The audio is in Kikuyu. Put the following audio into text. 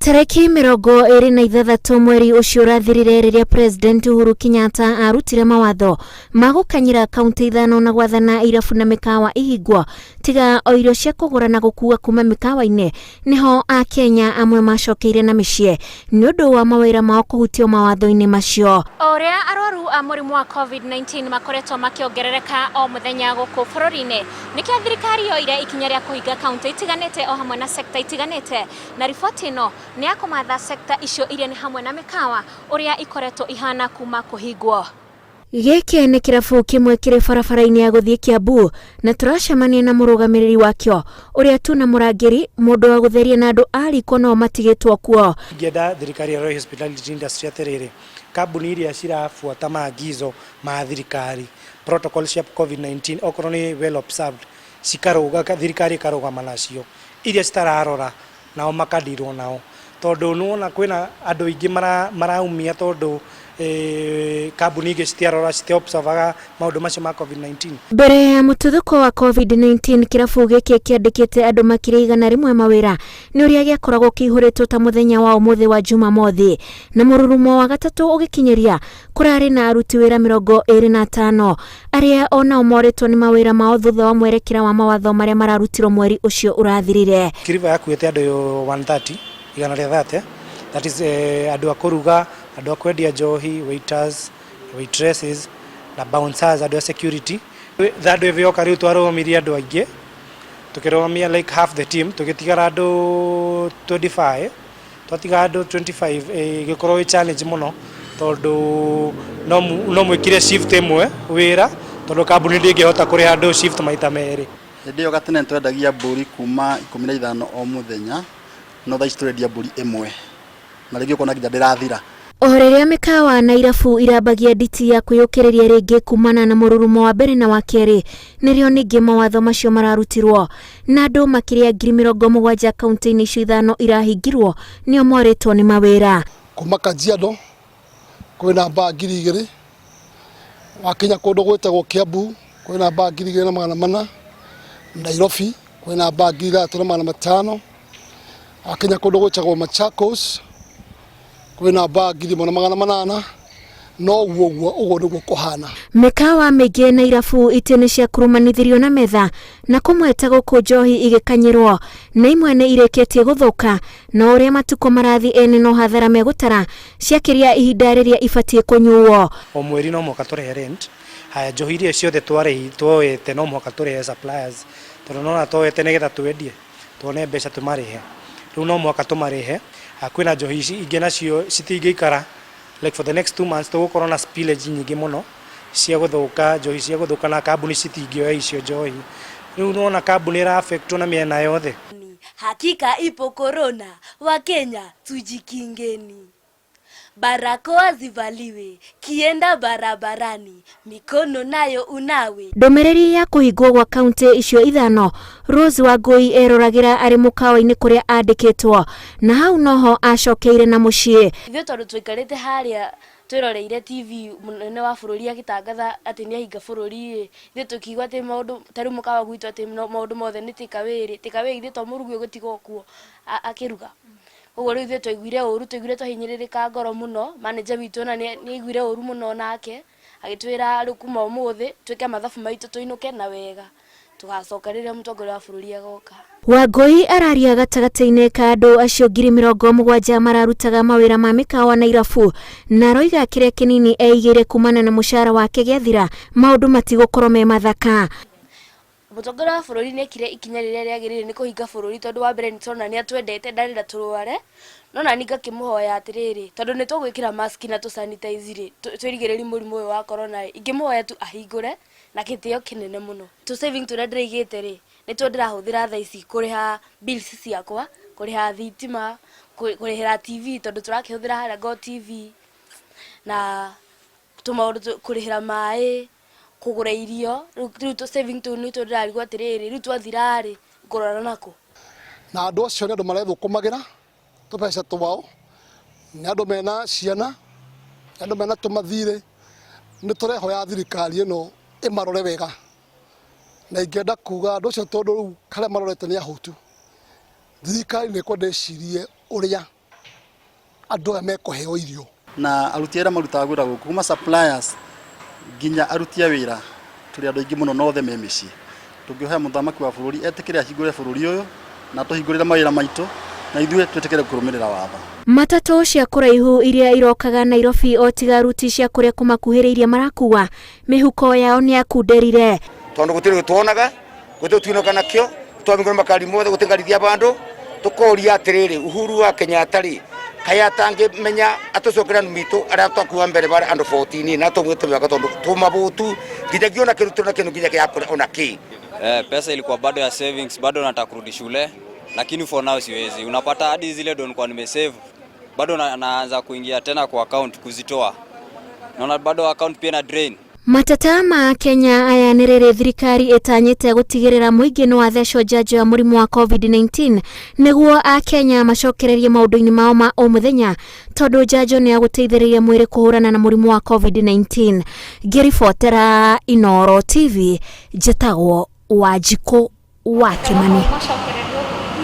Tarĩki 26 mweri ũcio ũrathirire rĩrĩa President Uhuru Kenyatta arutire mawatho ma gũkanyĩra kaunti ithano na gwathana irabu na mĩkawa ihingwo tiga o irio cia kũgũra na gũkua kuma mĩkawa-inĩ nĩho Akenya amwe macokeire na mĩciĩ nĩ ũndũ wa mawĩra mao kũhutio mawatho-inĩ macio. O ũrĩa arwaru a mũrimũ wa COVID-19 makoretwo makĩongerereka o mũthenya gũkũ bũrũri-inĩ, nĩkĩo thirikari yoire ikinya rĩa kũhinga kaunti itiganĩte o hamwe na sekta itiganĩte. Na riboti ĩno nĩ ya kũmatha sekta icio iria nĩ hamwe na mĩkawa ũrĩa ikoretwo ihana kuma kũhingwo. Gĩkĩ nĩ kĩrabu kĩmwe kĩrĩ barabara-inĩ ya gũthiĩ Kiambu na tũracemania na mũrũgamĩrĩri wakĩo ũrĩa tu na mũrangĩri, mũndũ wa gũtheria na andũ a riko nao matigĩtwo kuo. Ingĩenda thirikari ĩrore hospitality industry atĩrĩrĩ, kambuni iria cirabuata maagizo ma thirikari, protocol cia COVID-19 okorwo nĩ well observed, cikarũga, thirikari ĩkarũgama nacio. Iria citararora nao makadirwo nao tondũ nĩwona kwĩna andũ aingĩ maraumia tondũ kambuni ingĩ citiarora citiobservaga maũndũ macio ma COVID-19. Mbere ya mũtuthũko wa COVID-19 kĩrabu gĩkĩ kĩandĩkĩte andũ makĩria 100 mawĩra nĩ ũrĩa gĩakoragwo kĩihũrĩtwo ta mũthenya wa ũmũthĩ wa Jumamothi na mũrurumo wa gatatũ ũgĩkinyĩria kũrarĩ na aruti wĩra 25 arĩa onao morĩtwo nĩ mawĩra mao thutha wa mwerekera wa mawatho marĩa mararutirwo mweri ũcio ũrathirire. Kiriba yakuĩte andũ 130, 130, that is andũ a kũruga, andũ a kwendia njohi, waiters, waitresses na bouncers, andũ a security. Third wave yoka rĩu twarũgamirie andũ aingĩ, tũkĩrũgamia like half the team, tũgĩtigara andũ 25, twatiga andũ 25 ĩgĩkorwo ĩ challenge mũno tondũ no mwĩkire shift ĩmwe wĩra tondũ kambuni ndĩngĩhota kũrĩha andũ shift maita merĩ. Hĩndĩ ĩyo gatene twendagia mbũri kuma 15 o mũthenya, no thaa ici tũrendia mbũri ĩmwe na rĩngĩ ũkona nginya ndĩrathira. O rĩrĩa mĩkawa na irabu irambagia nditi ya kwĩyũkĩrĩria rĩngĩ kumana na mũrurumo wa mbere na wa kerĩ, nĩrĩo ningĩ mawatho macio mararutirwo na andũ makĩria 70,000 kaunti-inĩ icio ithano irahingirwo nĩo morĩtwo nĩ mawĩra. Kuma Kajiado kwĩna mbaa 2000, wakinya kũndũ gwĩtagwo Kiambu kwĩna mbaa 2400, Nairobi kwĩna mbaa 3500, wakinya kũndũ gwĩtagwo Machakos kwĩna mbaa 1800, no ũguo ũguo ũguo nĩguo kũhana. Mĩkawa mĩingĩ na irabu itĩ nĩ ciakurumanithirio na metha na kũmwe ta gũkũ njohi igĩkanyĩrwo na imwe nĩ irĩkĩtie gũthũka na ũrĩa matukũ marathi ene no hathara megũtara ciakĩria ihinda rĩrĩa ibatiĩ kũnyuo. O mweri no mũhaka tũrĩhe rent, haya njohi iria ciothe twoete no mũhaka tũrĩhe suppliers tondũ nona twoete nĩgetha twendie tuone mbeca tũmarĩhe, rĩu no mũhaka tũmarĩhe. Kwĩna njohi ici ingĩ nacio citingĩikara like for the next 2 months tũgũkorwo na spillage nyingĩ mũno cia gũthũka, njohi cia gũthũka na kambuni citingĩoya icio njohi. Rĩu nĩwona kambuni ĩra affectwo na mĩena yothe. Hakika ipo corona, Wakenya tujikingeni. Barakoa zivaliwe, kienda barabarani, mikono nayo unawe. Ndũmĩrĩri ya kũhingwo gwa kaunti icio ithano, Rose Wangui eroragĩra arĩ mũkawa-inĩ kũrĩa andĩkĩtwo na hau noho acokeire na mũciĩ. Ithuĩ tondũ twaikarĩte harĩa twĩroreire TV mũnene wa bũrũri agĩtangatha atĩ nĩ ahinga bũrũri ĩ, ithuĩ tũkiigua atĩ maũndũ ta rĩu mũkawa gwitũ atĩ maũndũ mothe nĩ take away rĩ, take away ithuĩ to mũrugi ũgũtigwo kuo akĩruga. Koguo rĩu ithuĩ twaiguire ũru, twaiguire twahinyĩrĩrĩka ngoro mũno, manager witũ ona nĩ aiguire ũru mũno nake, agĩtwĩra rĩu kuma ũmũthĩ twĩke mathabu maitũ tũinũke na wega, tũgacoka rĩrĩa mũtongoria wa bũrũri agoka. Wangui araria gatagatĩ-inĩ ka andũ acio 70,000 mararutaga mawĩra ma mĩkawa na irabu na aroiga kĩrĩa kĩnini eigĩire kumana na mũcara wake gĩathira maũndũ matigũkorwo me mathaka. Mũtongoria wa bũrũri nĩ ekire ikinya rĩrĩa rĩagĩrĩire nĩ kũhinga bũrũri tondũ wa mbere nĩ tũrona nĩ atwendete ndarenda tũrware, no nani ngakĩmũhoya atĩrĩrĩ, tondũ nĩ tũgwĩkĩra mask na tũ sanitize rĩ, twĩrigĩrĩrie mũrimũ ũyũ wa corona rĩ, ingĩmũhoya tu ahingũre na gĩtĩo kĩnene mũno. Tũ saving tũrĩa ndĩraigĩte rĩ, nĩtuo ndĩrahũthĩra thaa ici kũrĩha bills ciakwa, kũrĩha thitima, kũrĩhĩra TV tondũ tũrakĩhũthĩra harĩa Go TV, na tũmaũndũ kũrĩhĩra maĩ, kũgũra irio, rĩu tũ saving tũu nĩtuo ndĩrarigwo atĩrĩrĩ, rĩu twathira rĩ, ngũrora nakũ? Na andũ acio nĩ andũ marethũkũmagĩra tũbeca twao, nĩ andũ mena ciana, nĩ andũ mena tũmathirĩ, nĩ tũrehoya thirikari ĩno ĩmarore wega. Na ingĩenda kuga andũ acio tondũ rĩu harĩa marorete nĩ ahũtu, thirikari nĩ ĩkwenda ĩcirie ũrĩa Andũ aya mekũheo irio. Na aruti a wĩra marutaga wĩra gũkũ kuma suppliers nginya aruti a wĩra tũrĩ andũ aingĩ mũno na othe me mĩciĩ. Tũngĩhoya mũthamaki wa bũrũri etĩkĩre ahingũre bũrũri ũyũ na atũhingũrĩre mawĩra maitũ na ithuĩ twĩtĩkĩre kũrũmĩrĩra watho. Matatũ cia kũraihu iria irokaga Nairobi o tiga ruti cia kũrĩa kũmakuhĩrĩirie marakua mĩhuko yao nĩyakunderire. Tondu gutiri twonaga gutiri twinoka nakio twabingura makari mothe gutingarithia bandu tukoria atiriri Uhuru wa Kenyatta ri kai atangimenya atucokera mitu aria twakua mbere bari andu 14 na tumwite miaka tondu tumabutu nginyagia ona kindu tuna kindu nginya gia kuria ona ki. Pesa ilikuwa bado ya savings, bado nataka kurudi shule, lakini for now siwezi. Unapata hadi zile ndo nilikuwa nimesave bado naanza kuingia tena kwa account kuzitoa, naona bado account pia na drain. Mateta ma Kenya aya nĩ rĩrĩ thirikari ĩtanyĩte gũtigĩrĩra mũingĩ nĩ wathecwo njanjo ya mũrimũ wa COVID-19 nĩguo akenya macokererie maũndũ-inĩ mao ma o mũthenya tondũ njanjo nĩ ya gũteithĩrĩria mwĩrĩ kũhũrana na mũrimũ wa COVID-19. Ngĩribotera Inooro TV, njĩtagwo Wanjikũ wa Kĩmani.